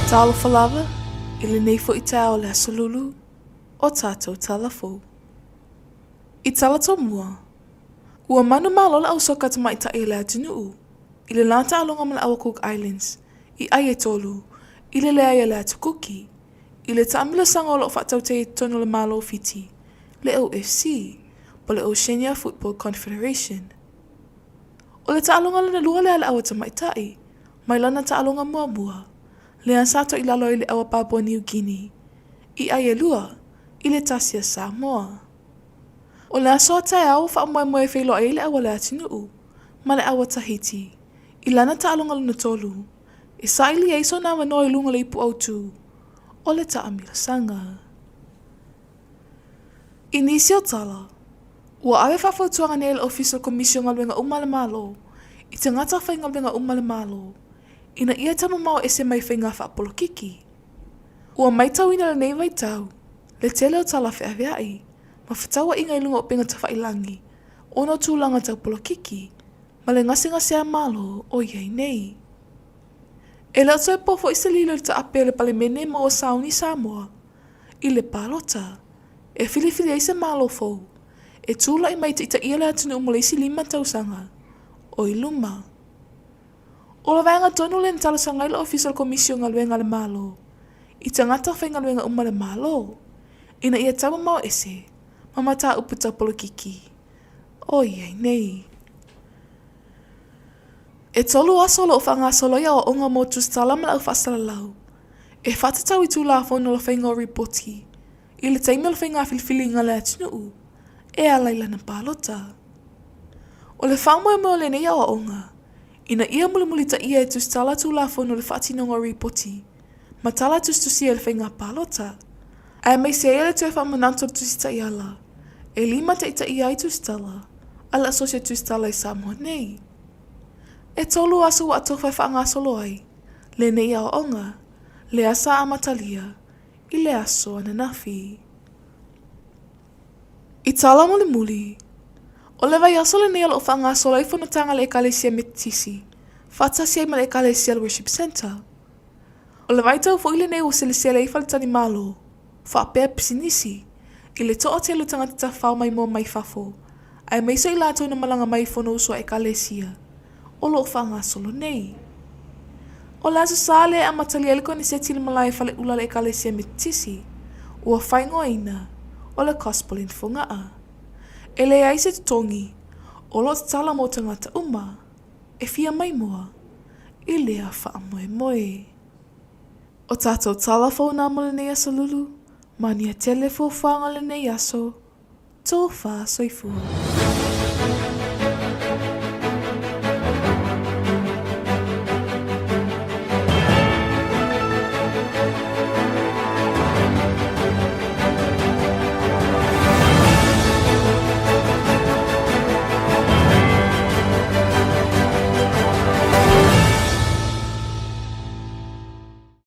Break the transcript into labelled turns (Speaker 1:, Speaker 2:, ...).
Speaker 1: Talofa lava i lenei foi taeao o le Aso Lulu o tatou tala fou. I tala tomua, ua manumalo le au soka tamaitai a le atunuu i le la taaloga ma le Aua Cook Islands i ai e tolu i le leai a le Atu Kuki i le taamilosaga o lo o faatautaia i totonu o le Malo o Fiti, le OFC, po o le Oceania Football Confederation. O le taaloga lona lua lea a le Aua Tamaitai mai lana taaloga muamua lea sa toilalo ai le Aua Papua Niu Kini i ai e lua i le tasi a Samoa. O le aso a taeao ua faamoemoe e feiloai ai le Aua le atunuu ma le Aua Tahiti i lana taaloga lona tolu e saili ai sona avanoa i luga o le ipu autu o le taamilosaga. I nisi o tala, ua ave faafautuaga nei e le Ofisa o le Komisi o Galuega Uma a le Malo i tagata faigaluega uma a le Malo ina ia taumamao ese mai faiga faapolokiki. Ua maitauina i lenei vaitau le tele o tala feaveai ma fetauaiga i luga o upega tafailagi ona o tulaga tau polokiki ma le gasegasea Malo o i ai nei. E le o toe po foi se lilo i le taape o le Palemene ma ua sauni Samoa i le palota e filifili ai se Malo fou e tulai mai e taitaia le atunuu mo le isi 5 tausaga o i luma. O le vaega tonu lea na talosaga ai le Ofisa o le Komisi o Galuega a le Malo i tagata faigaluega uma a le Malo ina ia taumamao ese ma mataupu tau polokiki o i ai nei. E tolu aso o lo o faagasolo ai aoaoga mo tusitala ma le au faasalalau e faatatau i Tulafono o le Faiga o Ripoti i le taimi o le faiga filifiliga a le atunuu e ala i lana palota. O le faamoemoe o lenei aoaoga ina ia mulimulitaia e tusitala Tulafono le faatinoga o ripoti ma tala tusitusia i le faiga palota, aemaise ai o le toe faamanatu o le Tusi Taiala e limataitaia ai tusitala a le Asosi o Tusitala i Samoa nei. E tolu aso ua atofa e faagasolo ai lenei aoaoga, lea sa amatalia i le aso ananafi. I tala mulimuli, o le vaiaso lenei o lo o faagasolo ai fonotaga a le Ekalesia Metotisi faatasi ai ma le Ekalesia Worship Centre. O le vaitau foi lenei ua selesele ai faletalimalo faapea pisinisi i le toatele o tagata tafao maimoa mai fafo, aemaise o i latou na malaga mai i Fonousu a Ekalesia o lo o faagasolo nei. O le Aso Sa lea e amatalia ai le koneseti i le malae faleula a le Ekalesia Metotisi, ua faaigoaina o le Gospel in Fogaa. E leai se totogi o lo o tatala mo tagata uma e fia maimoa i lea faamoemoe. O tatou tala fou nā mo lenei aso lulu, mania tele fuafuaga o lenei aso, Tofa soifua.